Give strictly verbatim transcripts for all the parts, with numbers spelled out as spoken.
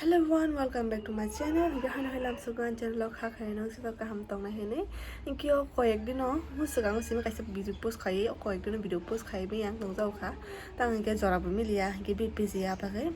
Hello everyone, welcome back to my channel. Hinkhe hano hai lamsogo ang channel o kha khainai nang sita kaham tongnai hinwi. Hinkhe o koyek dino, mo swkango simi kaisa video post khai, o koyek dino video post khai bi ang nukjao kha. Tang hinkhe jora bo miliya, hinkhe B P C ya bagwi.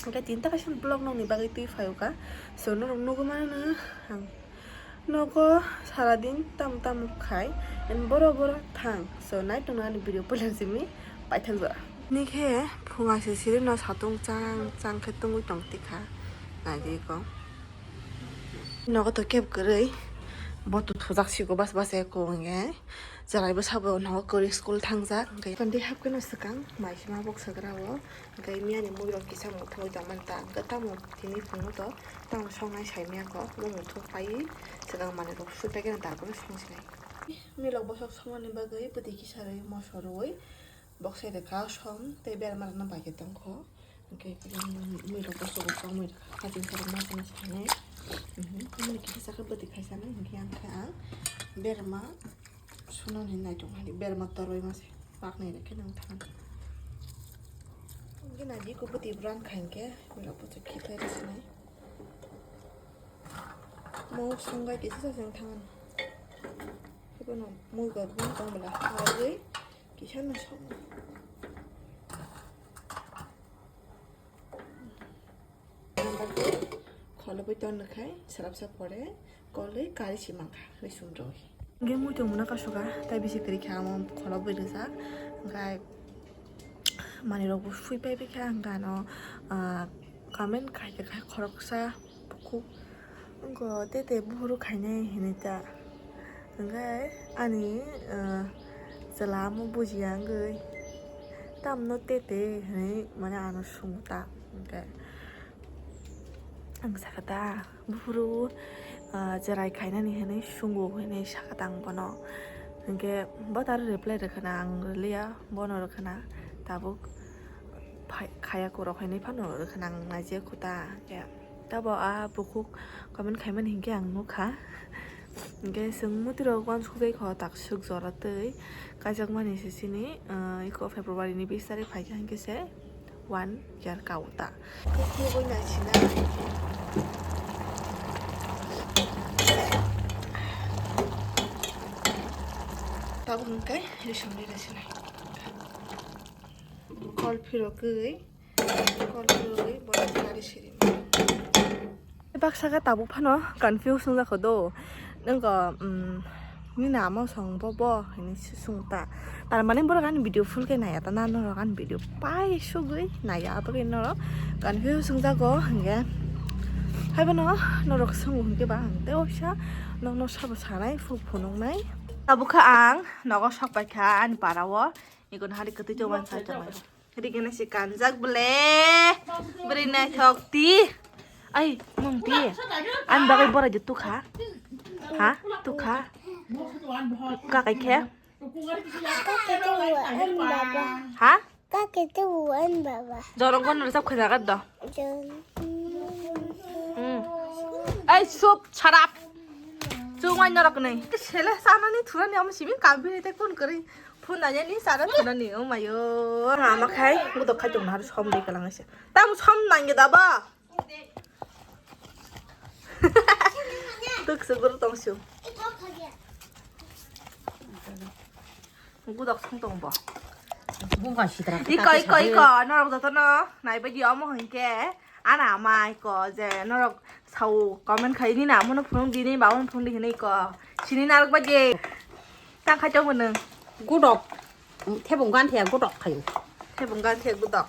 Hinkhe tinta kaisa vlog nokni bagwi twi phaio kha. So norok nugwi mano no ang. Nogo saradin tamo tamo khai, and boro boro thang. So, nai tongna ani video poila simi paithak jora. Nikhe phunga se siri no satung chang chang khe tungwi tong tikha. Naidi ko. Nogo to keb kwrwi. Bo to thujak siko bas bas e ko nge. Jarai bo sabo nogo kwrwi school thangjak. Hwnkhe kondi hap khe no swkang mai sima bok sagra o. Hwnkhe miyani mui rok kisa muthungwi tongmani ta. Hwnkhe tamo tini phungo to. Tamo songnai saimaya kho, bo muthung pai swkang manwi rok sui paikhe darbono song sinai. Milok bosok songmani bagwi bwtwi kisa rwi moso rwui bokse rwkha som tei berma rwna bai khe tongkho. Hwnkhe milok bosok songmani rwkha haching khorokma songna sainai. Mhm, tamoni kisa khe bwtwi khaisanai hwnkhe ang khe ang berma. Suno ni naitok hani berma toroi mase paknai reke nang than. Gina di ko bwtwi bran khain ke mila bwtwi khiklai rw sinai. Mo songbai kisa sa seng than. Ibono mui gor bun tong bela harwi kisa no song. Kholo bai ton khai sarap sa pore koloi kari si mangkha ri sum roi. Ge mui tong muna kasuka tai bisi kri kha mo kholo bai rijak khai mani rok bo sui pai pai kha hwnkha no comment khai khai khoroksa bukhuk wngkha tete buhuru khainai hinui ta. Hwnkhe ani, ah, chwla amo bujiya wngwi tamno tete hinwi mane ano swngo ta. Hwnkhe ang sakha ta, buphuru, ah, cherai khainani hinwi swngo hinwi sakha ta ang bono. Hwnkhe bo ta reply rwkha na ang rwliya, bono rwkha na tabuk phai-, khaya kwrwk hinwi phano rwkha na ang naijak kho ta. Hwnkhe Tabo a bukhuk comment khaimani hinkhe ang nukha. Hinkhe chwng mutirok uansukjai kho takswk jora twi kaijakmani se chini, ah, iko February ni bis tarik phaikha hinkhe se one year kao ta. Tabo hinkhe risomni resinai. Kol phirogwi. Baksa khe tabuk phano confuse wngjakho do. Nokho, um, nini ama song bo bo hinwi swng ta. Tar mane borok ani video full khe naiya ta na norok ani video pai sugwi naiya aboni norok confuse wngjago hinkhe. Haibono norok swngo hinkhe ba ang tei waisa nokno sabo sanai phuk phunuknai. Tabuk khe ang nogo sok paikha ani para o. Iko no hari kwtwi tongmani sai tongmani. Rigena se kanjak ble. Bwrwi naithok ti. Ai, mung ti. Ani bagwi borai de tukha. Ha? Tukha. Kakai khe. Ha? Jorok bono rwchap khajaga do. Hmm. Ai, sup, sarap. Chungai norok nai. Sele sanani thurani amo simi kambi te kun kari. Phone nanya ni sara thunani, oh mayo. Ama khai, budok khai tong har som de kalang se. Tam som nangya da ba. Tuk se guru tong su. Budok song tong bo. Bungka sitra. Iko, iko, iko. Norok joto no nai bai di omo hinke. Ana ama iko je norok sao comment khai ni na mono phunung di ni ba mono phunung di hinui iko. Sini narok bai je. Tang khai tong nwng. Gudok. Thebung gan thia gudok khayo. Thebung gan thia gudok.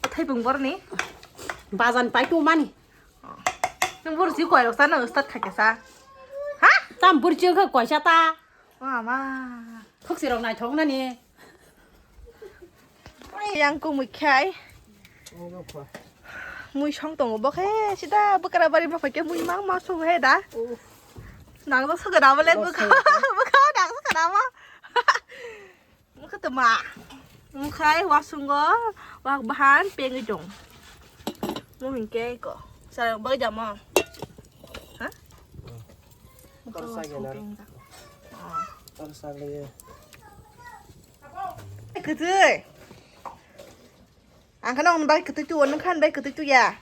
Thebung borni. Bazan pai tu mani. Nung bor si koi rok sa nung start khai sa. Ha? Tam bor si koi sa ta. Mama. Thok si rok nai thok nani. Yang kumui khai. Mui song tongo bo khe sida bwkra bari ma phai khe mui mang ma song he da. Nang do song da bole bwkha bwkha nang song da ma. Bwkha to ma. Mui khai wa sungo wa bahan pengwi dong. Mui hingke ko. Sa bai da ma. Ha? Tor sa gena. Tor sa le. Kwtwi. Ang khana on bai kwtwi tu, on khan bai kwtwi tu ya.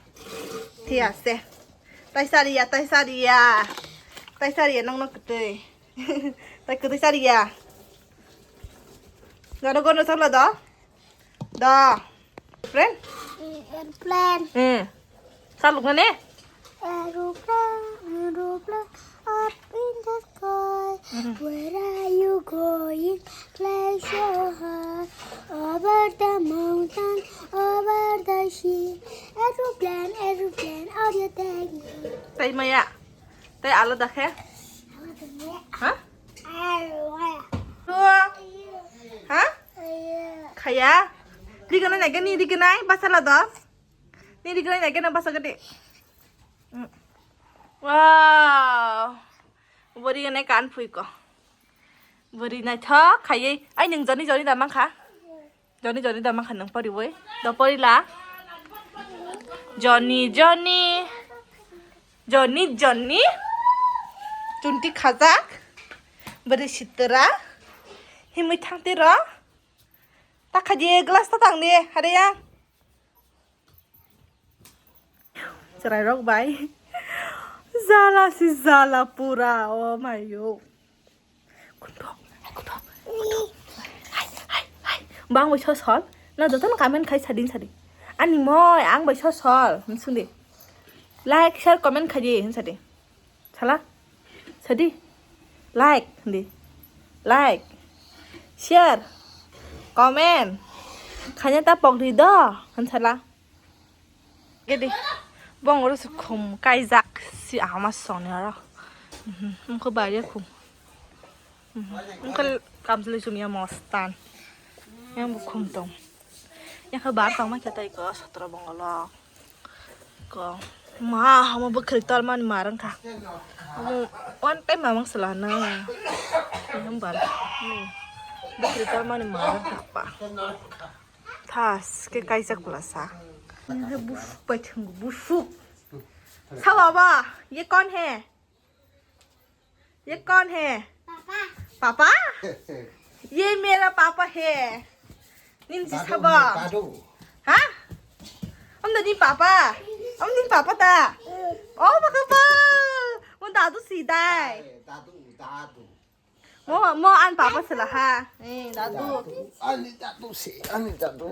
Tiya se. Tai sariya, tai sariya. Tai sariya nang nok kutui. Tai kutui sariya. Gano gano solo do. Do. Friend? Airplane. Hmm. Saluk na ne? Aeroplane, aeroplane, up in the sky. Mhm. Where are you going? Fly so high. Over the mountain, over the sea. Aeroplane, aeroplane, are you taking me? Tai maya. Tai alada khe? Ha? Tua? Ha? Khaya? Riganai nai gani riganai basala do. Ni riganai nai gana basa gade. Wow. Bori gana kan phui ko. Bori nai tho khayai. Ai nung joni joni da mangkha. Joni joni da mangkha nung pori boi. Do pori la. Joni joni. Joni joni. Chunti khajak. Bari sitra. Himui thangti ro. Ta khaji glass ta tang di. Hare ya. Chwrai rok bai. Jala si jala pura. Oh my yo. Kunto, hai kunto, kunto. Hai, hai, hai. Bang bai sosol. Na joto no comment khai sadin sadin. Ani moi ang bai sosol. Sungdi. Like, share, comment khai di hin sadin. Sala. Sadi. Like di. Like. Share. Comment. Khanya ta pok di do. Hin sala. Gede. Bong oro se khum kaijak si ama soni oro. Mhm. Mukho bari khum. Mhm. Mukho kamchwlwi chumya mostan. Yang bo khum tong. Yang khe bar tong ma khe tai ko sotro bongolo. Ko. Ma hamo bwkhwrwi tol mani mar wngkha. Amo one time mamang sala na. Yang bar. Bwkhwrwi tol mani mar wngkha pa. Thas ke kaijak bwlasa. Busuk bai thwngo, busuk. Sao baba, ye kon hai? Ye kon hai? Papa. Papa? Ye mera papa hai. Nin ji sabo. Dadu. Ha? Om da ni papa. Om ni papa ta. Oh, papa. Mo dadu si dai. Dadu, dadu. Mo, mo an papa sila ha. Eh, dadu. Ani dadu si, ani dadu.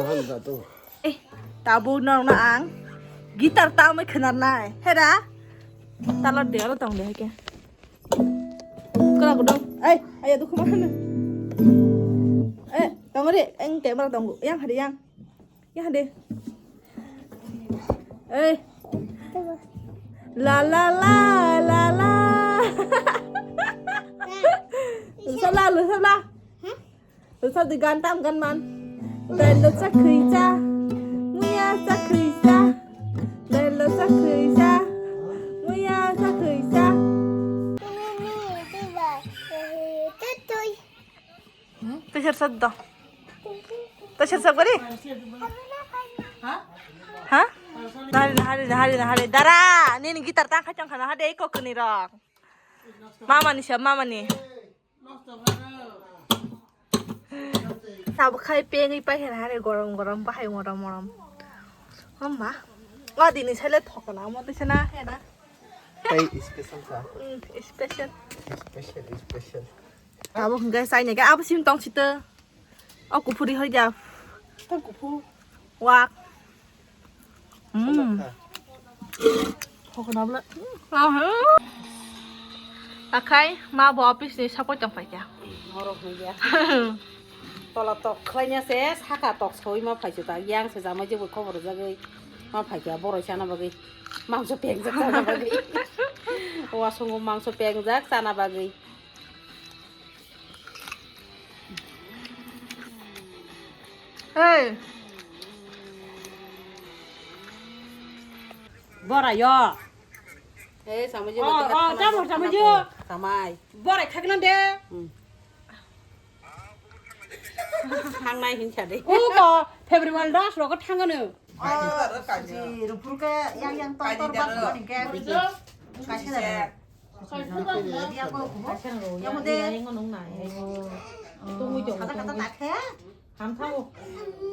Ani dadu. Eh, tabuk nang na ang. Guitar ta mai khenar nai. Hera. Talo de alo tong de ke. Kena ko dong. Eh, ayo dukhu mana. Eh, tong re, eng camera tong. Yang hari yang. Ya deh. Eh. La la la la la. Lusap la, lusap la. Lusap di gan tam gan man. Dai lo sa khri sa. Muya sa khri sa. Dai lo sa khri sa. Muya sa khri sa. Teacher sat do. Teacher sat gari? Ha? Nahari, nahari, nahari, nahari. Dara, nini guitar tang kachang khana hade iko kini rok. Mama ni siap, mama ni. Tabuk khai pengwi pai hena hare gorom gorom bahai morom morom. Hamba. O dini sele thokna mo tise na hena. Tai special sa. Mm, special. Special, special. Abo hwnkhe chaini khe abo sim tong sito. O kuphuri hoi ja. Tong kuphur. Wak. Mm. Hokna bla. Akhai ma bo office ni sapoi tong paikha. Norok hwnkhe. Tola tok khlaina se saka tok soi ma phaisu ta yang se jamai jebo khobor jagoi ma phaikha boroi sana bagwi. Mangso pengjak sana bagwi. Wasongo mangso pengjak sana bagwi. Hey. Bora yo. Hey, samai je. Oh, oh, chamor, chamai je. Samai. Bora khagnan de. Hmm. Thangnai hinsa de. Uko February das rogo thangano. Kaji rupur ke yang yang tor tor bas bani ke. Kaisa da. Dia ko kubo. Yang de. Tungui jong. Kata kata tak he. Ham thango.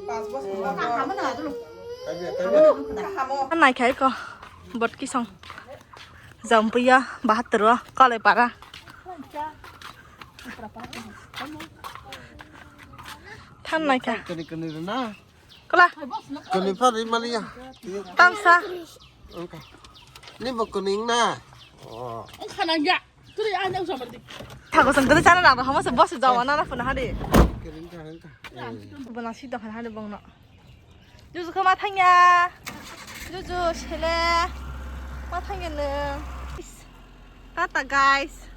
Pas bos. Ka ham na dulu. Naikha eko bot kisong. Jampuya bahatur o Kalaipara. Than naikha. Kani kani rina. Kala. Kani pari maliya. Tamsa. Ni bo kani na. Oh. Thago sang kani chana na hama se boss jawa na na phone hari. Kani ka ka. Bana si dokan hari bongno. Juju khe ma thangya. Juju sele. Ma thangya nung. Tata, guys.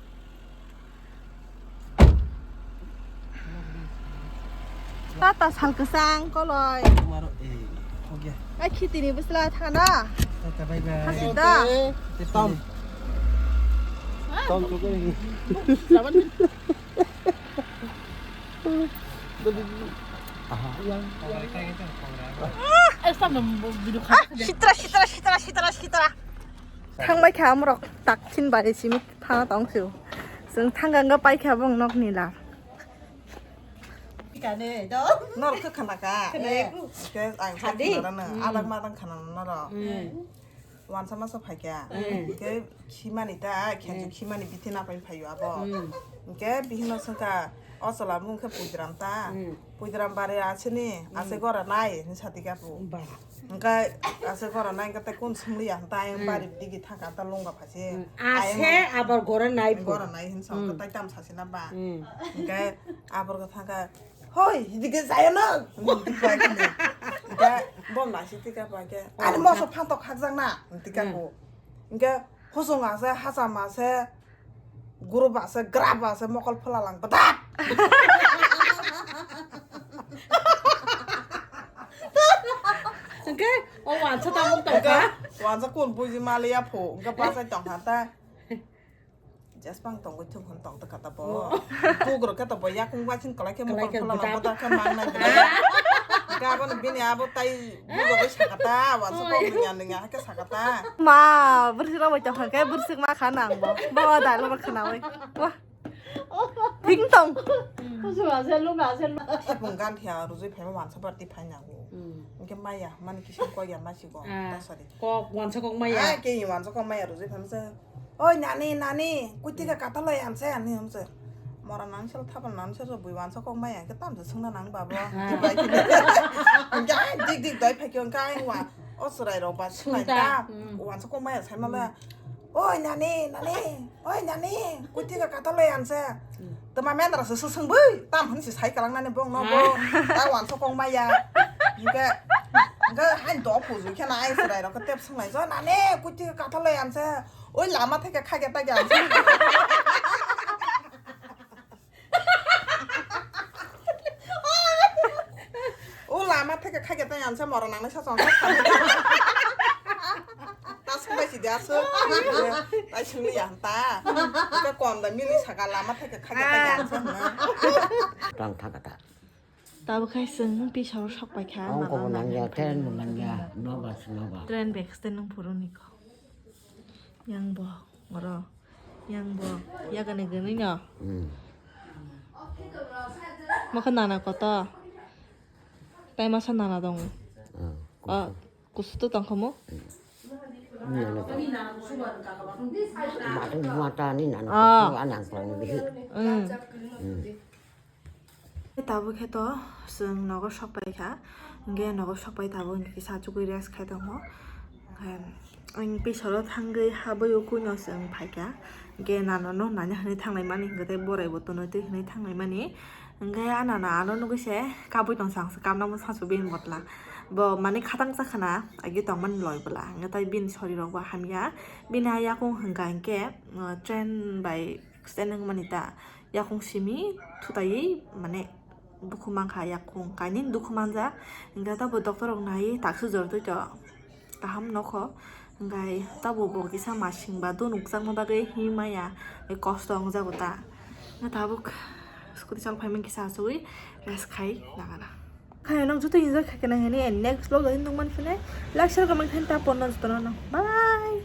Tata sal kwchang koloi. Ai khitini bwsla thana. Tata, bye bye. Hasi da. Te tom. Tom tu kau. Sitra, sitra, sitra, sitra, sitra. Thangbai kha amrok takchin bai simi thana tong su. Sung thanggang ga pai kha bong nok nila. Nor kha khana ka. Ke ang sa khana na. Adak ma dang khana na ro. Wansa masa phaikha. Hwnkhe khimani ta, khenju khimani bithi napai phaio abo. Hwnkhe bihino swngkha, "O chwla mung khe Puidram ta? Puidram bari asini, ase gora nai," hinwi satika pu. Hwnkhe ase gora nai hwnkhe tei kun sumliya hwn ta, ayang bari digi thangkha ta lungga phaisi. Ase abar gora nai pu. Gora nai hinwi sa hwnkhe tei tam sasina ba. Hwnkhe abar go thangkha, "Hoi, hidike jaya na?" Hingke bom nasi tika pa ke. Ani moso phantok khakjak na, tika ko. Hingke hosong ase, hacham ase, guru ba ase, gra ba ase, mokol phola lang badak. Hingke o wansa tamung tongka. Wansa kun buji maliya pho, hingke bachai tongkha ta. Jespang tongwi thung hwn tong taka tabo. Bugrok khe tabo yakung waising kwlai khe mokol phola lang boda khe mang nai bwlai. Gabon bini abo tai bujogwi sakata, wansa kok nungya nungya hai khe sakata. Ma, bwrwswk rok bai tongkha khe bwrwswk ma kha nang bo. Bo da lo khnawi. Wah. Thing tong. Kusu ase lung ase. Ebong gan thia rujui phaima wansa barti phai nango. Hingke maya mani kisim kok ya masigo. Tasari. Kok wansa kok maya. Ke wansa kok maya rujui phaima se. Oi nani, nani, kuitika katalai anse ani hamse. Mora nani sel thapal nani sel bui wansa kok maya ke tamse sungna nang babo. Hingke ai dik dik doi phai khe hingke ai wa o chwrai rok ba sunai ta. Wansa kok maya sai mala. Oi nani, nani, oi nani, kuitika katalai anse. Tama mendra se sung bui tam hansi sai kalang nani bong no bo. Ta wansa kok maya. Hingke hingke hain do phuju khe na ai chwrai rok ke tep sunglai jo nani kuitika katalai anse. Oi lama theke khage ta ge ang. O lama theke khage ta ang se moro nangnai sa chong. Ta sung bai si dia so. Tai sung ya ta. Ka kom da mili saka lama theke khage ta ge ang se. Tang thaka ta. Tabuk khai chwng pisao sok paikha. Ang mama kobor nangya, nangya. Train bo nangya, noba se noba. Train bag se nung phuru ni ko. Yang bo, oro. Yang bo, ya gane gane no. Hmm. Mokha nana koto. Tai masa nana dong. Ah, oh, kusu. Kusu to tong khomo. Hmm. Nana koto. Mata, mata ni nana koto, anang koto ni bihi. Hmm. Hmm. Tabuk khe to chwng nogo sok pai kha, hingke nogo sok pai tabuk hingke kisa achugui rest khai tongo. Hingke ang pisoro thangwi habwi ukui no chwng phai kha, hingke nano no nani hinui thanglai mani, hingke tei borai bo tonwi twi hinui thanglai mani. Hingke a nana ano nugui se kabui tong sang se, kamna bwsang se bini botla. Bo mani khatang cha khna, agi tong mani loi bwla, hingke tai bini sori rok bo hamya, bini a yakung hingka hingke, uh, train bai accident wng mani ta. Yakung simi thutaiwi mane dukhu mankha, yakung kainwi dukhu manjak. Hingkhe tabuk doctor rok naiwi taksu jor twi to kaham nokho. Hingkhai tabuk bo kisa masing ba do nukjakma bagwi himya maya kosto wngjago ta. Hingkhe tabuk scooty chal phaimani kisa achugwi rest khai nangana. Khaina nok joto enjoy khaikhe nang hini and next vlog o hini tongmani phine like share comment khaina ta porno jotono no. Bye bye.